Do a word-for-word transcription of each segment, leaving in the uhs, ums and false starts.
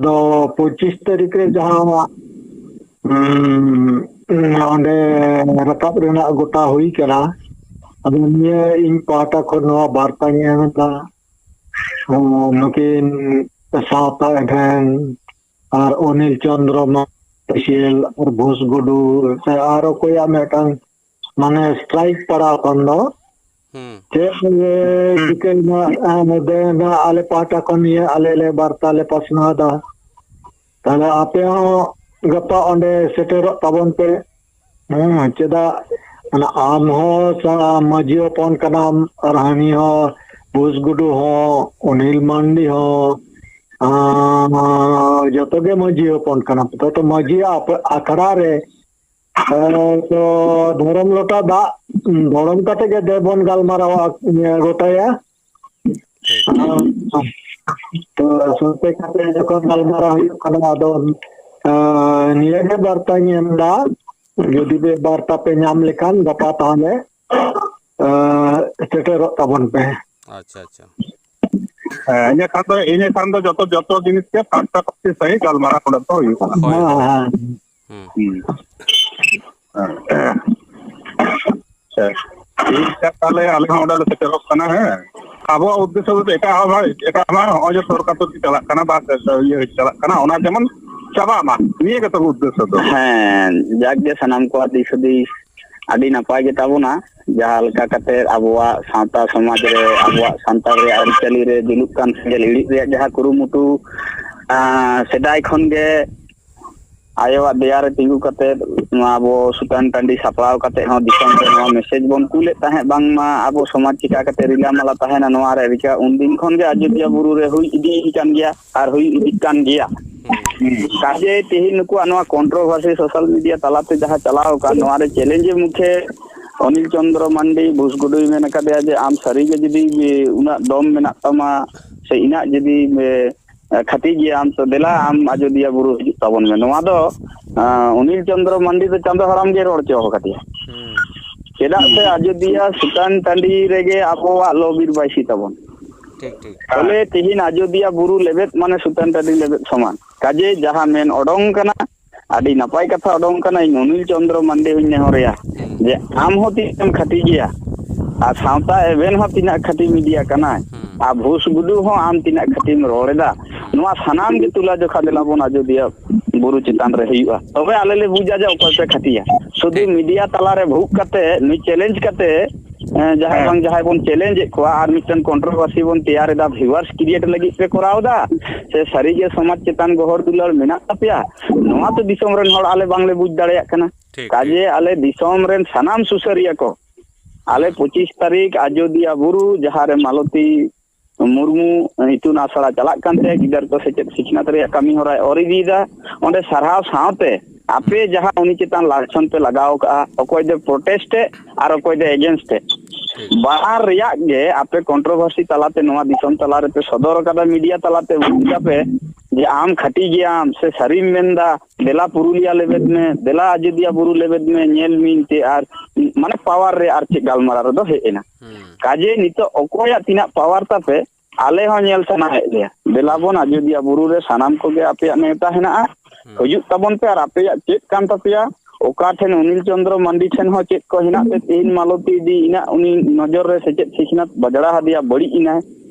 ᱫᱚ ᱯᱚᱸᱪᱤᱥ ᱛᱟᱹᱨᱤᱠᱷ ᱨᱮ ᱡᱟᱦᱟᱸ, ᱩᱸ, ᱚᱸᱰᱮ ᱨᱟᱠᱟᱵ ᱨᱮᱱᱟᱜ ᱜᱚᱴᱟ ᱦᱩᱭ ᱠᱟᱱᱟ᱾ ᱟᱫᱚ ᱱᱤᱭᱟᱹ ᱤᱧ ᱯᱟᱦᱴᱟ ᱠᱷᱚᱱ ᱱᱚᱣᱟ ᱵᱟᱨᱛᱟᱧ ᱮᱢ ᱮᱫᱟ᱾ ᱦᱚᱸ, ᱱᱩᱠᱤᱱ ᱥᱟᱶᱛᱟ ᱮᱵᱷᱮᱱ ᱟᱨ ᱚᱱᱤᱞ ᱪᱚᱸᱫᱽᱨᱚ ᱢᱟᱹᱡᱷᱤ ᱟᱨ ᱵᱷᱩᱥ ᱜᱩᱰᱩ ᱥᱮ ᱟᱨ ᱚᱠᱚᱭᱟᱜ ᱢᱤᱫᱴᱟᱝ ᱢᱟᱱᱮ ᱥᱴᱨᱟᱭᱤᱠ ᱯᱟᱲᱟᱣ ᱠᱷᱟᱱ ᱫᱚ ᱦᱩᱸ᱾ ᱪᱮᱫ ᱮ ᱪᱤᱠᱟᱹᱭᱮᱱᱟ? ᱟᱞᱮ ᱯᱟᱦᱴᱟ ᱠᱷᱚᱱ ᱱᱤᱭᱟᱹ ᱟᱞᱮ ᱞᱮ ᱵᱟᱨᱛᱟ ᱞᱮ ᱯᱟᱥᱱᱟᱣ ᱮᱫᱟ᱾ ᱛᱟᱦᱞᱮ ᱟᱯᱮ ᱦᱚᱸ ᱜᱟᱯᱟ ᱚᱸᱰᱮ ᱥᱮᱴᱮᱨᱚᱜ ᱛᱟᱵᱚᱱ ᱯᱮ᱾ ᱦᱮᱸ, ᱪᱮᱫᱟᱜ? ᱢᱟᱱᱮ ᱟᱢ ᱦᱚᱸ ᱥᱟ-, ᱢᱟᱹᱡᱷᱤ ᱦᱚᱯᱚᱱ ᱠᱟᱱᱟᱢ, ᱟᱨ ᱦᱟᱹᱱᱤ ᱦᱚᱸ ᱵᱩᱥ ᱜᱩᱰᱩ ᱦᱚᱸ, ᱚᱱᱤᱞ ᱢᱟᱱᱰᱤ ᱦᱚᱸ, ᱟᱸ, ᱡᱚᱛᱚ ᱜᱮ ᱢᱟᱹᱡᱷᱤ ᱦᱚᱯᱚᱱ ᱠᱟᱱᱟ ᱯᱮ᱾ ᱛᱚ, ᱛᱚ ᱢᱟᱹᱡᱷᱤ ᱟᱯ-, ᱟᱠᱷᱲᱟ ᱨᱮ, ᱟᱸ, ᱛᱚ ᱫᱷᱚᱨᱚᱢ ᱞᱚᱴᱟ ᱫᱟᱜ ᱫᱷᱚᱨᱚᱢ ᱠᱟᱛᱮ ᱜᱮ ᱫᱮᱵᱚᱱ ᱜᱟᱞᱢᱟᱨᱟᱣᱟ, ᱜᱚᱴᱟᱭᱟ᱾ ᱴᱷᱤᱠ᱾ ᱛᱚ ᱥᱚᱛᱮ ᱠᱟᱛᱮ ᱡᱚᱠᱷᱚᱱ ᱜᱟᱞᱢᱟᱨᱟᱣ ᱦᱩᱭᱩᱜ ᱠᱟᱱᱟ, ᱟᱫᱚ, ᱟᱸ, ᱱᱤᱭᱟᱹ ᱜᱮ ᱵᱟᱨᱛᱟᱧ ᱮᱢ ᱮᱫᱟ, ᱡᱩᱫᱤ ᱯᱮ ᱵᱟᱨᱛᱟ ᱯᱮ ᱧᱟᱢ ᱞᱮᱠᱷᱟᱱ ᱜᱟᱯᱟ ᱛᱟᱦᱚᱞᱮ, ᱟᱸ, ᱥᱮᱴᱮᱨᱚᱜ ᱛᱟᱵᱚᱱ ᱯᱮ᱾ ᱟᱪᱪᱷᱟ, ᱟᱪᱪᱷᱟ᱾ ᱦᱮᱸ, ᱤᱱᱟᱹ ᱠᱷᱟᱱ ᱫᱚ, ᱤᱱᱟᱹ ᱠᱷᱟᱱ ᱫᱚ ᱡᱚᱛᱚ, ᱡᱚᱛᱚ ᱡᱤᱱᱤᱥ ᱜᱮ ᱯᱷᱟᱨᱪᱟ ᱯᱷᱟᱹᱨᱪᱤ ᱥᱟᱺᱦᱤᱡ ᱜᱟᱞᱢᱟᱨᱟᱣ ᱚᱸᱰᱮ ᱫᱚ ᱦᱩᱭᱩᱜ ᱠᱟᱱᱟ᱾ ᱦᱳᱭ, ᱦᱮᱸ, ᱦᱳᱭ᱾ ᱦᱮᱸ᱾ ᱦᱩᱸ᱾ ᱦᱩᱸ᱾ ᱦᱮᱸ᱾ ᱴᱷᱤᱠ ᱜᱮᱭᱟ, ᱛᱟᱦᱞᱮ ᱟᱞᱮ ᱦᱚᱸ ᱚᱸᱰᱮ ᱞᱮ ᱥᱮᱴᱮᱨᱚᱜ ᱠᱟᱱᱟ, ᱦᱮᱸ᱾ ᱟᱵᱚᱣᱟᱜ ᱩᱫᱽᱫᱮᱥᱥᱚ ᱫᱚ ᱮᱴᱟᱜ ᱦᱚᱸ ᱵᱟᱝ, ᱮᱴᱟᱜ ᱦᱚᱸ ᱵᱟᱝ, ᱱᱚᱜᱼᱚᱭ ᱡᱮ ᱥᱚᱨᱠᱟᱨ ᱛᱚᱨᱯᱷ ᱪᱟᱞᱟᱜ ᱠᱟᱱᱟ, ᱵᱟᱥ ᱤᱭᱟᱹ ᱪᱟᱞᱟᱜ ᱠᱟᱱᱟ, ᱚᱱᱟ ᱡᱮᱢᱚᱱ ᱪᱟᱵᱟᱜ ᱢᱟ, ᱱᱤᱭᱟᱹ ᱜᱮᱛᱚ ᱩᱫᱽᱫᱮᱥᱥᱚ ᱫᱚ᱾ ᱦᱮᱸ, ᱡᱟᱠ ᱜᱮ ᱥᱟᱱᱟᱢ ᱠᱚᱣᱟᱜ ᱫᱤᱥ ᱦᱩᱫᱤᱥ ᱟᱹᱰᱤ ᱱᱟᱯᱟᱭ ᱜᱮ ᱛᱟᱵᱚᱱᱟ, ᱡᱟᱦᱟᱸ ᱞᱮᱠᱟ ᱠᱟᱛᱮ ᱟᱵᱚᱣᱟᱜ ᱥᱟᱶᱛᱟ ᱥᱚᱢᱟᱡᱽ ᱨᱮ, ᱟᱵᱚᱣᱟᱜ ᱥᱟᱱᱛᱟᱲ ᱨᱮᱭᱟᱜ ᱟᱹᱨᱤᱪᱟᱹᱞᱤ ᱨᱮ ᱡᱩᱞᱩᱜ ᱠᱟᱱ ᱥᱮᱸᱜᱮᱞ ᱤᱲᱤᱡ ᱨᱮᱭᱟᱜ ᱡᱟᱦᱟᱸ ᱠᱩᱨᱩᱢᱩᱴᱩ, ᱟᱸ, ᱥᱮᱫᱟᱭ ᱠᱷᱚᱱ ᱜᱮ ᱟᱭᱳᱣᱟᱜ ᱫᱮᱭᱟ ᱨᱮ ᱛᱤᱸᱜᱩ ᱠᱟᱛᱮ ᱱᱚᱣᱟ ᱟᱵᱚ ᱥᱩᱛᱟᱹᱱ ᱴᱟᱺᱰᱤ ᱥᱟᱯᱲᱟᱣ ᱠᱟᱛᱮ ᱦᱚᱸ ᱫᱤᱥᱚᱢ ᱨᱮ ᱱᱚᱣᱟ ᱢᱮᱥᱮᱡᱽ ᱵᱚᱱ ᱠᱩᱞᱮᱫ ᱛᱟᱦᱮᱸᱫ, ᱵᱟᱝᱢᱟ ᱟᱵᱚ ᱥᱚᱢᱟᱡᱽ ᱪᱤᱠᱟ ᱠᱟᱛᱮ ᱨᱤᱞᱟᱹᱢᱟᱞᱟ ᱛᱟᱦᱮᱱᱟ, ᱱᱚᱣᱟ ᱨᱮ ᱨᱤᱠᱟᱹ ᱩᱱᱫᱤᱱ ᱠᱷᱚᱱ ᱜᱮ ᱟᱡᱚᱫᱤᱭᱟᱹ ᱵᱩᱨᱩ ᱨᱮ ᱦᱩᱭ ᱤᱫᱤᱭ ᱠᱟᱱ ᱜᱮᱭᱟ ᱟᱨ ᱦᱩᱭ ᱤᱫᱤᱜ ᱠᱟᱱ ᱜᱮᱭᱟ᱾ ᱦᱩᱸ᱾ ᱠᱟᱡᱮ ᱛᱮᱦᱮᱧ ᱱᱩᱠᱩᱣᱟᱜ ᱱᱚᱣᱟ controversy social media ᱛᱟᱞᱟᱛᱮ ᱡᱟᱦᱟᱸ ᱪᱟᱞᱟᱣ ᱟᱠᱟᱱ, ᱱᱚᱣᱟ ᱨᱮ challenge ᱮ ᱢᱩᱠᱷᱮ ᱚᱱᱤᱞ ᱪᱚᱸᱫᱽᱨᱚ ᱢᱟᱱᱰᱤ ᱵᱷᱩᱥ ᱜᱩᱰᱩᱭ ᱢᱮᱱ ᱟᱠᱟᱫᱮᱭᱟ ᱡᱮ ᱟᱢ ᱥᱟᱹᱨᱤᱜᱮ ᱡᱩᱫᱤ ᱩᱱᱟᱹᱜ ᱫᱚᱢ ᱢᱮᱱᱟᱜ ᱛᱟᱢᱟ ᱥᱮ ᱤᱱᱟᱹᱜ ᱡᱩᱫᱤ, ᱮ, ᱠᱷᱟᱹᱛᱤ ᱜᱮᱭᱟᱢ, ᱛᱚ ᱫᱮᱞᱟ ᱟᱢ ᱟᱡᱚᱫᱤᱭᱟᱹ ᱵᱩᱨᱩ ᱦᱤᱡᱩᱜ ᱛᱟᱵᱚᱱ ᱢᱮ᱾ ᱱᱚᱣᱟ ᱫᱚ, ᱟᱸ, ᱚᱱᱤᱞ ᱪᱚᱸᱫᱽᱨᱚ ᱢᱟᱱᱰᱤ ᱫᱚ ᱪᱟᱸᱫᱚ ᱦᱟᱲᱟᱢ ᱜᱮ ᱨᱚᱲ ᱦᱚᱪᱚ ᱟᱠᱟᱫᱮᱭᱟ᱾ ᱦᱩᱸ᱾ ᱪᱮᱫᱟᱜ ᱥᱮ ᱟᱡᱚᱫᱤᱭᱟᱹ ᱥᱩᱛᱟᱹᱱ ᱴᱟᱺᱰᱤ ᱨᱮᱜᱮ ᱟᱵᱚᱣᱟᱜ ᱞᱚ ᱵᱤᱨ ᱵᱟᱹᱭᱥᱤ ᱛᱟᱵᱚᱱ᱾ ᱴᱷᱤᱠ, ᱴᱷᱤᱠ᱾ ᱛᱚᱵᱮ ᱛᱤᱦᱤᱧ ᱟᱡᱚᱫᱤᱭᱟᱹ ᱵᱩᱨᱩ ᱞᱮᱵᱮᱫ ᱢᱟᱱᱮ ᱥᱩᱛᱟᱹᱱ ᱴᱟᱺᱰᱤ ᱞᱮᱵᱮᱫ ᱥᱚᱢᱟᱱ᱾ ᱠᱟᱡᱮ ᱡᱟᱦᱟᱸ ᱢᱮᱱ ᱚᱰᱚᱝ ᱠᱟᱱᱟ, ᱟᱹᱰᱤ ᱱᱟᱯᱟᱭ ᱠᱟᱛᱷᱟ ᱚᱰᱚᱝ ᱠᱟᱱᱟ᱾ ᱤᱧ ᱚᱱᱤᱞ ᱪᱚᱸᱫᱽᱨᱚ ᱢᱟᱱᱰᱤ ᱦᱚᱧ ᱱᱮᱦᱚᱨᱮᱭᱟ ᱡᱮ ᱟᱢ ᱦᱚᱸ ᱛᱤᱱᱟᱹᱜ ᱮᱢ ᱠᱷᱟᱹᱴᱤ ᱜᱮᱭᱟ, ᱟᱨ ᱥᱟᱶᱛᱟ ᱮᱵᱷᱮᱱ ᱦᱚᱸ ᱛᱤᱱᱟᱹᱜ ᱠᱷᱟᱹᱴᱤ ᱢᱤᱰᱤᱭᱟ ᱠᱟᱱᱟᱭ, ᱟᱨ ᱵᱷᱩᱥ ᱜᱩᱰᱩ ᱦᱚᱸ ᱟᱢ ᱛᱤᱱᱟᱹᱜ ᱠᱷᱟᱹᱴᱤᱢ ᱨᱚᱲ ᱮᱫᱟ᱾ ᱱᱚᱣᱟ ᱥᱟᱱᱟᱢ ᱜᱮ ᱛᱩᱞᱟᱹ ᱡᱚᱠᱷᱟ ᱫᱮᱞᱟ ᱵᱚᱱ ᱟᱡᱚᱫᱤᱭᱟᱹ ᱵᱩᱨᱩ ᱪᱮᱛᱟᱱ ᱨᱮ ᱦᱩᱭᱩᱜᱼᱟ, ᱛᱚᱵᱮ ᱟᱞᱮ ᱞᱮ ᱵᱩᱡᱟ ᱡᱮ ᱚᱠᱚᱭ ᱯᱮ ᱠᱷᱟᱹᱴᱤᱭᱟ᱾ ᱥᱩᱫᱷᱩ ᱴᱷᱤᱠ᱾ ᱢᱤᱰᱤᱭᱟ ᱛᱟᱞᱟᱨᱮ ᱵᱷᱩᱜ ᱠᱟᱛᱮ, ᱱᱩᱭ ᱪᱮᱞᱮᱧᱡᱽ ᱠᱟᱛᱮ, ᱮᱸ, ᱡᱟᱦᱟᱸᱭ ᱦᱮᱸ᱾ ᱵᱟᱝ ᱡᱟᱦᱟᱸᱭ ᱵᱚᱱ ᱪᱮᱞᱮᱧᱡᱽ ᱮᱫ ᱠᱚᱣᱟ ᱟᱨ ᱢᱤᱫᱴᱮᱱ ᱠᱚᱱᱴᱨᱳᱵᱷᱟᱨᱥᱤ ᱵᱚᱱ ᱛᱮᱭᱟᱨ ᱮᱫᱟ, ᱵᱷᱤᱣᱟᱨᱥ ᱠᱨᱤᱭᱮᱴ ᱞᱟᱹᱜᱤᱫ ᱯᱮ ᱠᱚᱨᱟᱣ ᱮᱫᱟ ᱥᱮ ᱥᱟᱹᱨᱤᱜᱮ ᱥᱚᱢᱟᱡᱽ ᱪᱮᱛᱟᱱ ᱜᱚᱦᱚᱲ ᱫᱩᱞᱟᱹᱲ ᱢᱮᱱᱟᱜ ᱛᱟᱯᱮᱭᱟ? ᱱᱚᱣᱟ ᱛᱚ ᱫᱤᱥᱚᱢ ᱨᱮᱱ ᱦᱚᱲ ᱟᱞᱮ ᱵᱟᱝᱞᱮ ᱵᱩᱡᱽ ᱫᱟᱲᱮᱭᱟᱜ ᱠᱟᱱᱟ᱾ ᱴᱷᱤᱠ, ᱠᱟᱡᱮ ᱴᱷᱤᱠ᱾ ᱟᱞᱮ ᱫᱤᱥᱚᱢ ᱨᱮᱱ ᱥᱟᱱᱟᱢ ᱥᱩᱥᱟᱹᱨᱤᱭᱟᱹ ᱠᱚ, ᱟᱞᱮ ᱯᱚᱸᱪᱤᱥ ᱛᱟᱹᱨᱤᱠᱷ ᱟᱡᱚᱫᱤᱭᱟᱹ ᱵᱩᱨᱩ, ᱡᱟᱦᱟᱸ ᱨᱮ ᱢᱟᱞᱚᱛᱤ ᱢᱩᱨᱢᱩ ᱤᱛᱩᱱ ᱟᱥᱲᱟ ᱪᱟᱞᱟᱜ ᱠᱟᱱ ᱛᱟᱭᱟ, ᱜᱤᱫᱟᱹᱨ ᱠᱚ ᱥᱮᱪᱮᱫ ᱥᱤᱠᱷᱱᱟᱹᱛ ᱨᱮᱭᱟᱜ ᱠᱟᱹᱢᱤ ᱦᱚᱨᱟᱭ ᱚᱨ ᱤᱫᱤᱭᱮᱫᱟ, ᱚᱸᱰᱮ ᱥᱟᱨᱦᱟᱣ ᱥᱟᱶᱛᱮ ᱟᱯᱮ ᱡᱟᱦᱟᱸ ᱩᱱᱤ ᱪᱮᱛᱟᱱ ᱞᱟᱞᱪᱷᱚᱱ ᱯᱮ ᱞᱟᱜᱟᱣ ᱠᱟᱜᱼᱟ, ᱚᱠᱚᱭ ᱫᱚ ᱯᱨᱚᱴᱮᱥᱴ ᱮ ᱟᱨ ᱚᱠᱚᱭ ᱫᱚ ᱮᱜᱮᱱᱥᱴ ᱮ, ᱴᱷᱤᱠ᱾ ᱵᱟᱱᱟᱨ ᱨᱮᱭᱟᱜ ᱜᱮ ᱟᱯᱮ ᱠᱚᱱᱴᱨᱳᱵᱷᱟᱨᱥᱤ ᱛᱟᱞᱟᱛᱮ ᱱᱚᱣᱟ ᱫᱤᱥᱚᱢ ᱛᱟᱞᱟ ᱨᱮᱯᱮ ᱥᱚᱫᱚᱨ ᱟᱠᱟᱫᱟ, ᱢᱤᱰᱤᱭᱟ ᱛᱟᱞᱟᱛᱮ ᱵᱩᱡᱽ ᱫᱟᱯᱮ ᱡᱮ ᱟᱢ ᱠᱷᱟᱹᱴᱤ ᱜᱮᱭᱟᱢ ᱥᱮ ᱥᱟᱹᱨᱤᱢ ᱢᱮᱱᱫᱟ, ᱫᱮᱞᱟ ᱯᱩᱨᱩᱞᱤᱭᱟ ᱞᱮᱵᱮᱫ ᱢᱮ, ᱫᱮᱞᱟ ᱟᱡᱚᱫᱤᱭᱟᱹ ᱵᱩᱨᱩ ᱞᱮᱵᱮᱫ ᱢᱮ, ᱧᱮᱞ ᱢᱤᱧ ᱛᱮ ᱟᱨ ᱢᱟᱱᱮ ᱯᱟᱣᱟᱨ ᱨᱮ ᱟᱨ ᱪᱮᱫ ᱜᱟᱞᱢᱟᱨᱟᱣ ᱨᱮᱫᱚ ᱦᱮᱡ ᱮᱱᱟ᱾ ᱦᱩᱸ᱾ ᱠᱟᱡᱮ ᱱᱤᱛᱚᱜ ᱚᱠᱚᱭᱟᱜ ᱛᱤᱱᱟᱹᱜ ᱯᱟᱣᱟᱨ ᱛᱟᱯᱮ, ᱟᱞᱮ ᱦᱚᱸ ᱧᱮᱞ ᱥᱟᱱᱟᱭᱮᱫ ᱞᱮᱭᱟ᱾ ᱫᱮᱞᱟ ᱵᱚᱱ ᱟᱡᱚᱫᱤᱭᱟᱹ ᱵᱩᱨᱩ ᱨᱮ ᱥᱟᱱᱟᱢ ᱠᱚᱜᱮ ᱟᱯᱮᱭᱟᱜ ᱱᱮᱣᱛᱟ ᱦᱮᱱᱟᱜᱼᱟ, ᱦᱩᱸ᱾ ᱦᱤᱡᱩᱜ ᱛᱟᱵᱚᱱ ᱯᱮ ᱟᱨ ᱟᱯᱮᱭᱟᱜ ᱪᱮᱫ ᱠᱟᱱ ᱛᱟᱯᱮᱭᱟ, ᱚᱠᱟ ᱴᱷᱮᱱ ᱚᱱᱤᱞ ᱪᱚᱸᱫᱽᱨᱚ ᱢᱟᱱᱰᱤ ᱴᱷᱮᱱ ᱦᱚᱸ ᱪᱮᱫ ᱠᱚ ᱦᱮᱱᱟᱜ ᱛᱮ ᱛᱮᱦᱮᱧ ᱢᱟᱞᱚᱛᱤ ᱤᱫᱤ ᱤᱱᱟᱹᱜ ᱩᱱᱤ ᱱᱚᱡᱚᱨ ᱨᱮ ᱥᱮᱪᱮᱫ ᱥᱤᱠᱷᱱᱟᱹᱛ ᱵᱟᱡᱲᱟ ᱦᱟᱫᱮᱭᱟ, ᱵᱟᱹᱲᱤᱡ ᱮᱱᱟᱭ᱾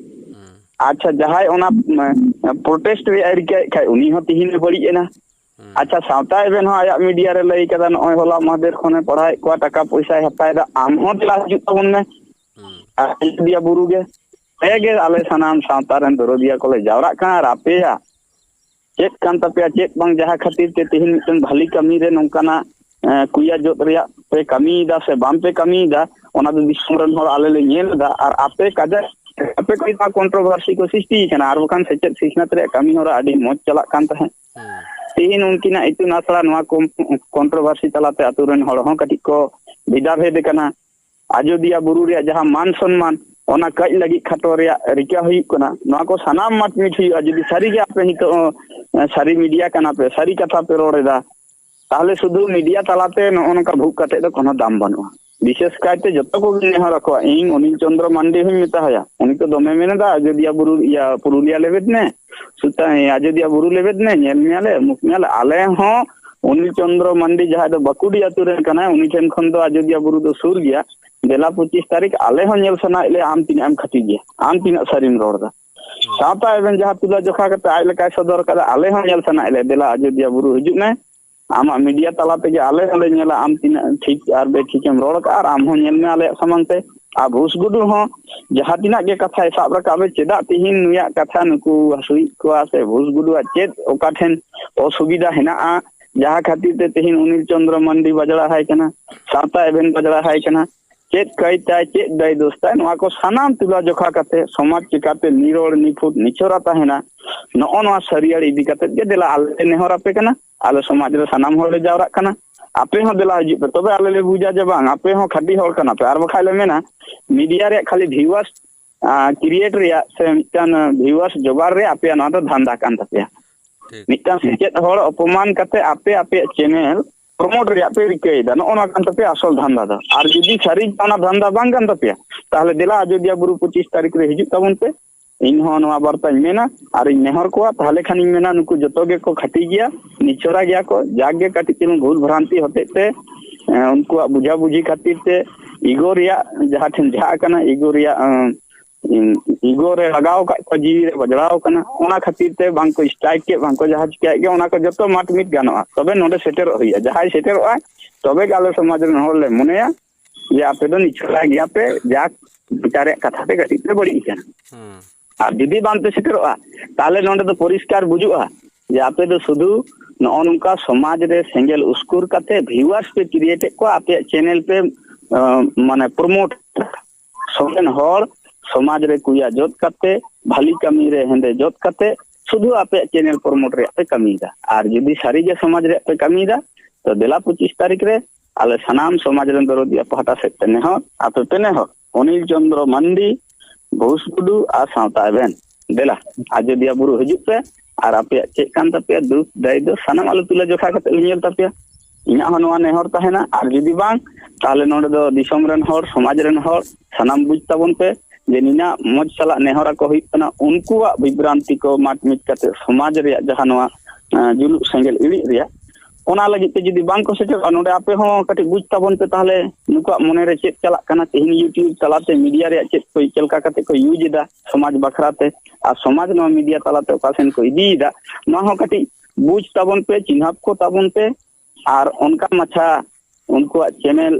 ᱦᱩᱸ᱾ ᱟᱪᱪᱷᱟ, ᱡᱟᱦᱟᱸᱭ ᱚᱱᱟ, ᱩᱢ, ᱯᱨᱚᱴᱮᱥᱴ ᱨᱮᱭᱟᱜ ᱮ ᱨᱤᱠᱟᱹᱭᱮᱫ ᱠᱷᱟᱡ ᱩᱱᱤ ᱦᱚᱸ ᱛᱮᱦᱮᱧ ᱮ ᱵᱟᱹᱲᱤᱡ ᱮᱱᱟ᱾ ᱦᱩᱸ᱾ ᱟᱪᱪᱷᱟ, ᱥᱟᱶᱛᱟ ᱮᱵᱷᱮᱱ ᱦᱚᱸ ᱟᱭᱟᱜ ᱢᱤᱰᱤᱭᱟ ᱨᱮ ᱞᱟᱹᱭ ᱠᱟᱫᱟ, ᱱᱚᱜᱼᱚᱭ ᱦᱚᱞᱟ ᱢᱟᱦᱫᱮᱨ ᱠᱷᱚᱱᱮ ᱯᱟᱲᱦᱟᱣᱮᱫ ᱠᱚᱣᱟ, ᱴᱟᱠᱟ ᱯᱚᱭᱥᱟᱭ ᱦᱟᱛᱟᱣ ᱮᱫᱟ, ᱟᱢ ᱦᱚᱸ ᱫᱮᱞᱟ ᱦᱤᱡᱩᱜ ᱛᱟᱵᱚᱱ ᱢᱮ᱾ ᱦᱩᱸ᱾ ᱟᱡᱚᱫᱤᱭᱟᱹ ᱵᱩᱨᱩ ᱜᱮ᱾ ᱛᱮᱜᱮ ᱟᱞᱮ ᱥᱟᱱᱟᱢ ᱥᱟᱶᱛᱟ ᱨᱮᱱ ᱫᱚᱨᱚᱫᱤᱭᱟᱹ ᱠᱚᱞᱮ ᱡᱟᱣᱨᱟᱜ ᱠᱟᱱᱟ ᱟᱨ ᱟᱯᱮᱭᱟᱜ ᱪᱮᱫ ᱠᱟᱱ ᱛᱟᱯᱮᱭᱟ, ᱪᱮᱫ ᱵᱟᱝ, ᱡᱟᱦᱟᱸ ᱠᱷᱟᱹᱛᱤᱨ ᱛᱮ ᱛᱮᱦᱮᱧ ᱢᱤᱫᱴᱮᱱ ᱵᱷᱟᱞᱤ ᱠᱟᱹᱢᱤ ᱨᱮ ᱱᱚᱝᱠᱟᱱᱟᱜ, ᱮᱸ, ᱠᱩᱭᱟ ᱡᱚᱫ ᱨᱮᱭᱟᱜ ᱯᱮ ᱠᱟᱹᱢᱤᱭᱮᱫᱟ ᱥᱮ ᱵᱟᱝ ᱯᱮ ᱠᱟᱹᱢᱤᱭᱮᱫᱟ, ᱚᱱᱟ ᱫᱚ ᱫᱤᱥᱚᱢ ᱨᱮᱱ ᱦᱚᱲ ᱟᱞᱮ ᱞᱮ ᱧᱮᱞ ᱮᱫᱟ᱾ ᱟᱨ ᱟᱯᱮ ᱠᱟᱡᱟᱠ ᱟᱯᱮ ᱠᱚ ᱱᱚᱣᱟ ᱠᱚᱱᱴᱨᱳᱵᱷᱟᱨᱥᱤ ᱠᱚ ᱥᱨᱤᱥᱴᱤ ᱠᱟᱱᱟ, ᱟᱨ ᱵᱟᱠᱷᱟᱱ ᱥᱮᱪᱮᱫ ᱥᱤᱠᱷᱱᱟᱹᱛ ᱨᱮᱭᱟᱜ ᱠᱟᱹᱢᱤ ᱦᱚᱨᱟ ᱟᱹᱰᱤ ᱢᱚᱡᱽ ᱪᱟᱞᱟᱜ ᱠᱟᱱ ᱛᱟᱦᱮᱸᱫ᱾ ᱦᱩᱸ᱾ ᱛᱮᱦᱮᱧ ᱩᱱᱠᱤᱱᱟᱜ ᱤᱛᱩᱱ ᱟᱥᱲᱟ ᱱᱚᱣᱟ ᱠᱚ ᱠᱚᱱᱴᱨᱳᱵᱷᱟᱨᱥᱤ ᱛᱟᱞᱟᱛᱮ ᱟᱛᱳ ᱨᱮᱱ ᱦᱚᱲ ᱦᱚᱸ ᱠᱟᱹᱴᱤᱡ ᱠᱚ ᱵᱷᱮᱫᱟ ᱵᱷᱮᱫ ᱟᱠᱟᱱᱟ᱾ ᱟᱡᱚᱫᱤᱭᱟᱹ ᱵᱩᱨᱩ ᱨᱮᱭᱟᱜ ᱡᱟᱦᱟᱸ ᱢᱟᱱ ᱥᱚᱱᱢᱟᱱ, ᱚᱱᱟ ᱠᱟᱹᱡ ᱞᱟᱹᱜᱤᱫ ᱠᱷᱟᱴᱚ ᱨᱮᱭᱟᱜ ᱨᱤᱠᱟᱹ ᱦᱩᱭᱩᱜ ᱠᱟᱱᱟ᱾ ᱱᱚᱣᱟ ᱠᱚ ᱥᱟᱱᱟᱢ ᱢᱟᱴ ᱢᱤᱴ ᱦᱩᱭᱩᱜᱼᱟ᱾ ᱡᱩᱫᱤ ᱥᱟᱹᱨᱤᱜᱮ ᱟᱯᱮ ᱱᱤᱛᱚᱜ ᱦᱚᱸ, ᱮ, ᱥᱟᱹᱨᱤ ᱢᱤᱰᱤᱭᱟ ᱠᱟᱱᱟ ᱯᱮ, ᱥᱟᱹᱨᱤ ᱠᱟᱛᱷᱟ ᱯᱮ ᱨᱚᱲ ᱮᱫᱟ, ᱛᱟᱦᱚᱞᱮ ᱥᱩᱫᱷᱩ ᱢᱤᱰᱤᱭᱟ ᱛᱟᱞᱟᱛᱮ ᱱᱚᱜᱼᱚ ᱱᱚᱝᱠᱟ ᱵᱷᱩᱜ ᱠᱟᱛᱮ ᱫᱚ ᱠᱳᱱᱳ ᱫᱟᱢ ᱵᱟᱹᱱᱩᱜᱼᱟ᱾ ᱵᱤᱥᱮᱥ ᱠᱟᱭᱛᱮ ᱡᱚᱛᱚ ᱠᱚᱜᱮ ᱱᱮᱦᱚᱨ ᱟᱠᱚᱣᱟ᱾ ᱤᱧ ᱚᱱᱤᱞ ᱪᱚᱱᱫᱨᱚ ᱢᱟᱱᱰᱤ ᱦᱚᱸᱧ ᱢᱮᱛᱟ ᱦᱟᱭᱟ, ᱩᱱᱤ ᱛᱚ ᱫᱚᱢᱮ ᱢᱮᱱ ᱮᱫᱟ, "ᱟᱡᱚᱫᱤᱭᱟ ᱵᱩᱨᱩ, ᱤᱭᱟ, ᱯᱩᱨᱩᱞᱤᱭᱟ ᱞᱮᱵᱮᱫ ᱢᱮ, ᱥᱩᱛᱟ-, ᱟᱡᱚᱫᱤᱭᱟ ᱵᱩᱨᱩ ᱞᱮᱵᱮᱫ ᱢᱮ, ᱧᱮᱞ ᱢᱮᱭᱟᱞᱮ, ᱩᱢᱩᱠ ᱢᱮᱭᱟᱞᱮ᱾" ᱟᱞᱮ ᱦᱚᱸ ᱚᱱᱤᱞ ᱪᱚᱱᱫᱨᱚ ᱢᱟᱱᱰᱤ, ᱡᱟᱦᱟᱸᱭ ᱫᱚ ᱵᱟᱹᱠᱩᱰᱤ ᱟᱛᱳ ᱨᱮᱱ ᱠᱟᱱᱟᱭ, ᱩᱱᱤ ᱴᱷᱮᱱ ᱠᱷᱚᱱ ᱫᱚ ᱟᱡᱚᱫᱤᱭᱟ ᱵᱩᱨᱩ ᱫᱚ ᱥᱩᱨ ᱜᱮᱭᱟ᱾ ᱫᱮᱞᱟ ᱯᱚᱸᱪᱤᱥ ᱛᱟᱹᱨᱤᱠᱷ ᱟᱞᱮ ᱦᱚᱸ ᱧᱮᱞ ᱥᱟᱱᱟᱭᱮᱫ ᱞᱮᱭᱟ, ᱟᱢ ᱛᱤᱱᱟᱹᱜ ᱮᱢ ᱠᱷᱟᱹᱴᱤ ᱜᱮᱭᱟ, ᱟᱢ ᱛᱤᱱᱟᱹᱜ ᱥᱟᱹᱨᱤᱢ ᱨᱚᱲ ᱮᱫᱟ᱾ ᱥᱟᱶᱛᱟ ᱮᱵᱷᱮᱱ ᱡᱟᱦᱟᱸ ᱛᱩᱞᱟᱹ ᱡᱚᱠᱷᱟ ᱠᱟᱛᱮ ᱟᱡ ᱞᱮᱠᱟᱭ ᱥᱚᱫᱚᱨ ᱠᱟᱫᱟ, ᱟᱞᱮ ᱦᱚᱸ ᱧᱮᱞ ᱥᱟᱱᱟᱭᱮᱫ ᱞᱮᱭᱟ, ᱫᱮᱞᱟ ᱟᱡᱚᱫᱤᱭᱟ ᱵᱩᱨᱩ ᱦᱤᱡᱩᱜ ᱢᱮ, ᱟᱢᱟᱜ ᱢᱤᱰᱤᱭᱟ ᱛᱟᱞᱟ ᱛᱮᱜᱮ ᱟᱞᱮ ᱦᱚᱸᱞᱮ ᱧᱮᱞᱟ ᱟᱢ ᱛᱤᱱᱟᱹᱜ ᱴᱷᱤᱠ ᱟᱨ ᱵᱮᱴᱷᱤᱠᱮᱢ ᱨᱚᱲ ᱠᱟᱜᱼᱟ, ᱟᱨ ᱟᱢ ᱦᱚᱸ ᱧᱮᱞ ᱢᱮ ᱟᱞᱮᱭᱟᱜ ᱥᱟᱢᱟᱝ ᱛᱮ᱾ ᱟᱨ ᱵᱷᱩᱥ ᱜᱩᱰᱩ ᱦᱚᱸ ᱡᱟᱦᱟᱸ ᱛᱤᱱᱟᱹᱜ ᱜᱮ ᱠᱟᱛᱷᱟᱭ ᱥᱟᱵ ᱨᱟᱠᱟᱵ ᱮ, ᱪᱮᱫᱟᱜ ᱛᱤᱦᱤᱧ ᱱᱩᱭᱟᱜ ᱠᱟᱛᱷᱟ ᱱᱩᱠᱩ ᱦᱟᱹᱥᱩᱭᱮᱫ ᱠᱚᱣᱟ ᱥᱮ ᱵᱷᱩᱥ ᱜᱩᱰᱩᱣᱟᱜ ᱪᱮᱫ ᱚᱠᱟ ᱴᱷᱮᱱ ᱚᱥᱩᱵᱤᱫᱷᱟ ᱦᱮᱱᱟᱜᱼᱟ, ᱡᱟᱦᱟᱸ ᱠᱷᱟᱹᱛᱤᱨ ᱛᱮ ᱛᱮᱦᱮᱧ ᱚᱱᱤᱞ ᱪᱚᱱᱫᱨᱚ ᱢᱟᱱᱰᱤ ᱵᱟᱡᱽᱲᱟ ᱦᱟᱭ ᱠᱟᱱᱟ, ᱥᱟᱶᱛᱟ ᱮᱵᱷᱮᱱ ᱵᱟᱡᱽᱲᱟ ᱦᱟᱭ ᱠᱟᱱᱟ, ᱪᱮᱫ ᱠᱟᱹᱭ ᱛᱟᱭ, ᱪᱮᱫ ᱫᱟᱭ ᱫᱳᱥ ᱛᱟᱭ, ᱱᱚᱣᱟ ᱠᱚ ᱥᱟᱱᱟᱢ ᱛᱩᱞᱟᱹ ᱡᱚᱠᱷᱟ ᱠᱟᱛᱮ ᱥᱚᱢᱟᱡᱽ ᱪᱤᱠᱟᱛᱮ ᱱᱤᱨᱚᱲ ᱱᱤᱯᱷᱩᱴ ᱱᱤᱪᱷᱚᱨᱟ ᱛᱟᱦᱮᱱᱟ, ᱱᱚᱜᱼᱚ ᱱᱚᱣᱟ ᱥᱟᱹᱨᱤᱭᱟᱹᱲ ᱤᱫᱤ ᱠᱟᱛᱮ ᱜᱮ ᱫᱮᱞᱟ ᱟᱞᱮ ᱞᱮ ᱱᱮᱦᱚᱨ ᱟᱯᱮ ᱠᱟᱱᱟ᱾ ᱟᱞᱮ ᱥᱚᱢᱟᱡᱽ ᱨᱮ ᱥᱟᱱᱟᱢ ᱦᱚᱲ ᱞᱮ ᱡᱟᱣᱨᱟᱜ ᱠᱟᱱᱟ, ᱟᱯᱮ ᱦᱚᱸ ᱫᱮᱞᱟ ᱦᱤᱡᱩᱜ ᱯᱮ, ᱛᱚᱵᱮ ᱟᱞᱮ ᱞᱮ ᱵᱩᱡᱟ ᱡᱮ ᱵᱟᱝ, ᱟᱯᱮ ᱦᱚᱸ ᱠᱷᱟᱹᱴᱤ ᱦᱚᱲ ᱠᱟᱱᱟ ᱯᱮ᱾ ᱟᱨ ᱵᱟᱠᱷᱟᱡ ᱞᱮ ᱢᱮᱱᱟ, ᱢᱤᱰᱤᱭᱟ ᱨᱮᱭᱟᱜ ᱠᱷᱟᱹᱞᱤ ᱵᱷᱤᱭᱩᱣᱟᱨᱥ ᱠᱨᱤᱭᱮᱴ ᱨᱮᱭᱟᱜ ᱥᱮ ᱢᱤᱫᱴᱟᱝ ᱵᱷᱤᱭᱩᱣᱟᱨᱥ ᱡᱚᱜᱟᱲ ᱨᱮ ᱟᱯᱮᱭᱟᱜ ᱱᱚᱣᱟ ᱫᱚ ᱫᱷᱟᱱᱫᱟ ᱠᱟᱱ ᱛᱟᱯᱮᱭᱟ᱾ ᱴᱷᱤᱠ᱾ ᱢᱤᱫᱴᱟᱝ ᱥᱮᱪᱮᱫ ᱦᱚᱲ ᱚᱯᱚᱢᱟᱱ ᱠᱟᱛᱮ ᱟᱯᱮ ᱟᱯᱮᱭᱟᱜ ᱪᱮᱱᱮᱞ ᱯᱨᱚᱢᱳᱴ ᱨᱮᱭᱟᱜ ᱯᱮ ᱨᱤᱠᱟᱹᱭᱮᱫᱟ, ᱱᱚᱜᱼᱚ ᱱᱚᱣᱟ ᱠᱟᱱ ᱛᱟᱯᱮᱭᱟ ᱟᱥᱚᱞ ᱫᱷᱟᱱᱫᱟ ᱫᱚ᱾ ᱟᱨ ᱡᱩᱫᱤ ᱥᱟᱹᱨᱤ ᱚᱱᱟ ᱫᱷᱟᱱᱫᱟ ᱵᱟᱝ ᱠᱟᱱ ᱛᱟᱯᱮᱭᱟ, ᱛᱟᱦᱚᱞᱮ ᱫᱮᱞᱟ ᱟᱡᱚᱫᱤᱭᱟ ᱵᱩᱨᱩ ᱯᱚᱸᱪᱤᱥ ᱛᱟᱹᱨᱤᱠᱷ ᱨᱮ ᱦᱤᱡᱩᱜ ᱛᱟᱵᱚᱱ ᱯᱮ, ᱤᱧ ᱦᱚᱸ ᱱᱚᱣᱟ ᱵᱟᱨᱛᱟᱧ ᱢᱮᱱᱟ ᱟᱨᱤᱧ ᱱᱮᱦᱚᱨ ᱠᱚᱣᱟ᱾ ᱛᱟᱦᱚᱞᱮ ᱠᱷᱟᱱᱤᱧ ᱢᱮᱱᱟ, ᱱᱩᱠᱩ ᱡᱚᱛᱚ ᱜᱮᱠᱚ ᱠᱷᱟᱹᱴᱤ ᱜᱮᱭᱟ, ᱱᱤᱪᱷᱚᱨᱟ ᱜᱮᱭᱟ ᱠᱚ, ᱡᱟᱜᱮ ᱠᱟᱹᱴᱤᱡ ᱪᱩᱞᱩᱝ ᱵᱷᱩᱞ ᱵᱷᱨᱟᱱᱛᱤ ᱦᱚᱛᱮᱡ ᱛᱮ, ᱮᱸ, ᱩᱱᱠᱩᱣᱟᱜ ᱵᱩᱡᱷᱟᱹᱵᱩᱡᱷᱤ ᱠᱷᱟᱹᱛᱤᱨ ᱛᱮ, ᱤᱜᱳ ᱨᱮᱭᱟᱜ ᱡᱟᱦᱟᱸ ᱴᱷᱮᱱ ᱡᱷᱟᱜ ᱟᱠᱟᱱᱟ, ᱤᱜᱳ ᱨᱮᱭᱟᱜ, ᱮᱸ, ᱤᱜᱳ ᱨᱮ ᱞᱟᱜᱟᱣ ᱟᱠᱟᱫ ᱠᱚᱣᱟ, ᱡᱤᱣᱤ ᱨᱮ ᱵᱟᱡᱽᱲᱟᱣ ᱟᱠᱟᱱᱟ, ᱚᱱᱟ ᱠᱷᱟᱹᱛᱤᱨ ᱛᱮ ᱵᱟᱝ ᱠᱚ ᱥᱴᱨᱟᱭᱤᱠ ᱠᱮᱫ, ᱵᱟᱝ ᱠᱚ ᱡᱟᱦᱟᱸ ᱪᱤᱠᱟᱹᱭᱮᱫ ᱜᱮ, ᱚᱱᱟ ᱠᱚ ᱡᱚᱛᱚ ᱢᱟᱴ ᱢᱤᱫ ᱜᱟᱱᱚᱜᱼᱟ᱾ ᱛᱚᱵᱮ ᱱᱚᱰᱮ ᱥᱮᱴᱮᱨᱚᱜ ᱦᱩᱭᱩᱜᱼᱟ, ᱡᱟᱦᱟᱸᱭ ᱥᱮᱴᱮᱨᱚᱜᱼᱟᱭ ᱛᱚᱵᱮ ᱜᱮ ᱟᱞᱮ ᱥᱚᱢᱟᱡᱽ ᱨᱮᱱ ᱦᱚᱲ ᱞᱮ ᱢᱚᱱᱮᱭᱟ ᱡᱮ ᱟᱯᱮ ᱫᱚ ᱱᱤᱪᱷᱚᱨᱟ ᱜᱮᱭᱟ ᱯᱮ, ᱡᱟᱠ ᱢᱚᱪᱟ ᱨᱮᱭᱟᱜ ᱠᱟᱛᱷᱟ ᱛᱮ ᱠᱟᱹᱴᱤᱡ ᱯᱮ ᱵᱟᱹᱲᱤᱡ ᱟᱠᱟᱱᱟ᱾ ᱦᱩᱸ᱾ ᱟᱨ ᱡᱩᱫᱤ ᱵᱟᱝ ᱯᱮ ᱥᱮᱴᱮᱨᱚᱜᱼᱟ, ᱛᱟᱦᱚᱞᱮ ᱱᱚᱰᱮ ᱫᱚ ᱯᱚᱨᱤᱥᱠᱟᱨ ᱵᱩᱡᱩᱜᱼᱟ ᱡᱮ ᱟᱯᱮ ᱫᱚ ᱥᱩᱫᱷᱩ ᱱᱚᱜᱼᱚ ᱱᱚᱝᱠᱟ ᱥᱚᱢᱟᱡᱽ ᱨᱮ ᱥᱮᱸᱜᱮᱞ ᱩᱥᱠᱩᱨ ᱠᱟᱛᱮ ᱵᱷᱤᱭᱩᱣᱟᱨᱥ ᱯᱮ ᱠᱨᱤᱭᱮᱴ ᱮᱫ ᱠᱚᱣᱟ, ᱟᱯᱮᱭᱟᱜ ᱪᱮᱱᱮᱞ ᱯᱮ, ᱟᱸ, ᱢᱟᱱᱮ ᱯᱨᱚᱢᱳᱴ᱾ ᱥᱚᱨᱮᱱ ᱦᱚᱲ ᱥᱚᱢᱟᱡᱽ ᱨᱮ ᱠᱩᱭᱟ ᱡᱚᱛ ᱠᱟᱛᱮ, ᱵᱷᱟᱞᱤ ᱠᱟᱹᱢᱤ ᱨᱮ ᱦᱮᱸᱫᱮ ᱡᱚᱛ ᱠᱟᱛᱮ, ᱥᱩᱫᱷᱩ ᱟᱯᱮᱭᱟᱜ ᱪᱮᱱᱮᱞ ᱯᱨᱚᱢᱳᱴ ᱨᱮᱭᱟᱜ ᱯᱮ ᱠᱟᱹᱢᱤᱭᱮᱫᱟ᱾ ᱟᱨ ᱡᱩᱫᱤ ᱥᱟᱹᱨᱤᱜᱮ ᱥᱚᱢᱟᱡᱽ ᱨᱮᱭᱟᱜ ᱯᱮ ᱠᱟᱹᱢᱤᱭᱮᱫᱟ, ᱛᱚ ᱫᱮᱞᱟ ᱯᱚᱸᱪᱤᱥ ᱛᱟᱹᱨᱤᱠᱷ ᱨᱮ ᱟᱞᱮ ᱥᱟᱱᱟᱢ ᱥᱚᱢᱟᱡᱽ ᱨᱮᱱ ᱫᱚᱨᱚᱫᱤᱭᱟ ᱯᱟᱦᱴᱟ ᱥᱮᱫ ᱛᱮ ᱱᱮᱦᱚᱨ, ᱟᱯᱮ ᱯᱮ ᱱᱮᱦᱚᱨ, ᱚᱱᱤᱞ ᱪᱚᱱᱫᱨᱚ ᱢᱟᱱᱰᱤ, ᱵᱷᱩᱥ ᱜᱩᱰᱩ ᱟᱨ ᱥᱟᱶᱛᱟ ᱮᱵᱷᱮᱱ, ᱫᱮᱞᱟ ᱟᱡᱚᱫᱤᱭᱟ ᱵᱩᱨᱩ ᱦᱤᱡᱩᱜ ᱯᱮ᱾ ᱟᱨ ᱟᱯᱮᱭᱟᱜ ᱪᱮᱫ ᱠᱟᱱ ᱛᱟᱯᱮᱭᱟ ᱫᱩᱠ ᱫᱟᱭ ᱫᱚ ᱥᱟᱱᱟᱢ ᱟᱞᱮ ᱛᱩᱞᱟᱹ ᱡᱚᱠᱷᱟ ᱠᱟᱛᱮ ᱞᱮ ᱧᱮᱞ ᱛᱟᱯᱮᱭᱟ᱾ ᱤᱧᱟᱹᱜ ᱦᱚᱸ ᱱᱚᱣᱟ ᱱᱮᱦᱚᱨ ᱛᱟᱦᱮᱱᱟ᱾ ᱟᱨ ᱡᱩᱫᱤ ᱵᱟᱝ, ᱛᱟᱦᱚᱞᱮ ᱱᱚᱰᱮ ᱫᱚ ᱫᱤᱥᱚᱢ ᱨᱮᱱ ᱦᱚᱲ, ᱥᱚᱢᱟᱡᱽ ᱨᱮᱱ ᱦᱚᱲ ᱥᱟᱱᱟᱢ ᱵᱩᱡᱽ ᱛᱟᱵᱚᱱ ᱯᱮ ᱡᱮ ᱱᱤᱱᱟᱜ ᱢᱚᱡᱽ ᱥᱟᱞᱟᱜ ᱱᱮᱦᱚᱨ ᱟᱠᱚ ᱦᱩᱭᱩᱜ ᱠᱟᱱᱟ, ᱩᱱᱠᱩᱣᱟᱜ ᱵᱤᱵᱷᱨᱟᱱᱛᱤ ᱠᱚ ᱢᱟᱴ ᱢᱤᱫ ᱠᱟᱛᱮ ᱥᱚᱢᱟᱡᱽ ᱨᱮᱭᱟᱜ ᱡᱟᱦᱟᱸ ᱱᱚᱣᱟ, ᱟᱸ, ᱡᱩᱞᱩᱜ ᱥᱮᱸᱜᱮᱞ ᱤᱬᱤᱡ ᱨᱮᱭᱟᱜ, ᱚᱱᱟ ᱞᱟᱹᱜᱤᱫ ᱛᱮ ᱡᱩᱫᱤ ᱵᱟᱝ ᱠᱚ ᱥᱮᱴᱮᱨᱚᱜᱼᱟ, ᱱᱚᱰᱮ ᱟᱯᱮ ᱦᱚᱸ ᱠᱟᱹᱴᱤᱡ ᱵᱩᱡᱽ ᱛᱟᱵᱚᱱ ᱯᱮ ᱛᱟᱦᱚᱞᱮ ᱱᱩᱠᱩᱣᱟᱜ ᱢᱚᱱᱮ ᱨᱮ ᱪᱮᱫ ᱪᱟᱞᱟᱜ ᱠᱟᱱᱟ᱾ ᱛᱮᱦᱮᱧ YouTube ᱛᱟᱞᱟᱛᱮ ᱢᱤᱰᱤᱭᱟ ᱨᱮᱭᱟᱜ ᱪᱮᱫ ᱠᱚ, ᱪᱮᱫ ᱞᱮᱠᱟ ᱠᱟᱛᱮ ᱠᱚ ᱤᱭᱩᱡᱽ ᱮᱫᱟ ᱥᱚᱢᱟᱡᱽ ᱵᱟᱠᱷᱨᱟ ᱛᱮ, ᱟᱨ ᱥᱚᱢᱟᱡᱽ ᱱᱚᱣᱟ ᱢᱤᱰᱤᱭᱟ ᱛᱟᱞᱟᱛᱮ ᱚᱠᱟ ᱥᱮᱱ ᱠᱚ ᱤᱫᱤᱭᱮᱫᱟ, ᱱᱚᱣᱟ ᱦᱚᱸ ᱠᱟᱹᱴᱤᱡ ᱵᱩᱡᱽ ᱛᱟᱵᱚᱱ ᱯᱮ, ᱪᱤᱱᱦᱟᱹᱯ ᱠᱚ ᱛᱟᱵᱚᱱ ᱯᱮ᱾ ᱟᱨ ᱚᱱᱠᱟ ᱢᱟᱪᱷᱟ ᱩᱱᱠᱩᱣᱟᱜ ᱪᱮᱱᱮᱞ,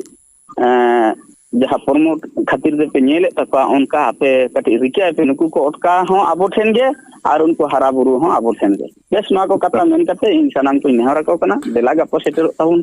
ᱮᱸ, ᱡᱟᱦᱟᱸ ᱯᱨᱚᱢᱳᱴ ᱠᱷᱟᱹᱛᱤᱨ ᱛᱮᱯᱮ ᱧᱮᱞᱮᱫ ᱛᱟᱠᱚᱣᱟ, ᱚᱱᱠᱟ ᱟᱯᱮ ᱠᱟᱹᱴᱤᱡ ᱨᱤᱠᱟᱹᱭ ᱯᱮ, ᱱᱩᱠᱩ ᱠᱚ ᱚᱴᱠᱟ ᱦᱚᱸ ᱟᱵᱚ ᱴᱷᱮᱱ ᱜᱮ ᱟᱨ ᱩᱱᱠᱩ ᱦᱟᱨᱟ ᱵᱩᱨᱩ ᱦᱚᱸ ᱟᱵᱚ ᱴᱷᱮᱱ ᱜᱮ᱾ ᱵᱮᱥ, ᱱᱚᱣᱟ ᱠᱚ ᱠᱟᱛᱷᱟ ᱢᱮᱱ ᱠᱟᱛᱮ ᱤᱧ ᱥᱟᱱᱟᱢ ᱠᱚᱧ ᱱᱮᱦᱚᱨ ᱟᱠᱚ ᱠᱟᱱᱟ, ᱫᱮᱞᱟ ᱜᱟᱯᱟ ᱥᱮᱴᱮᱨᱚᱜ ᱛᱟᱵᱚᱱ ᱯᱮ᱾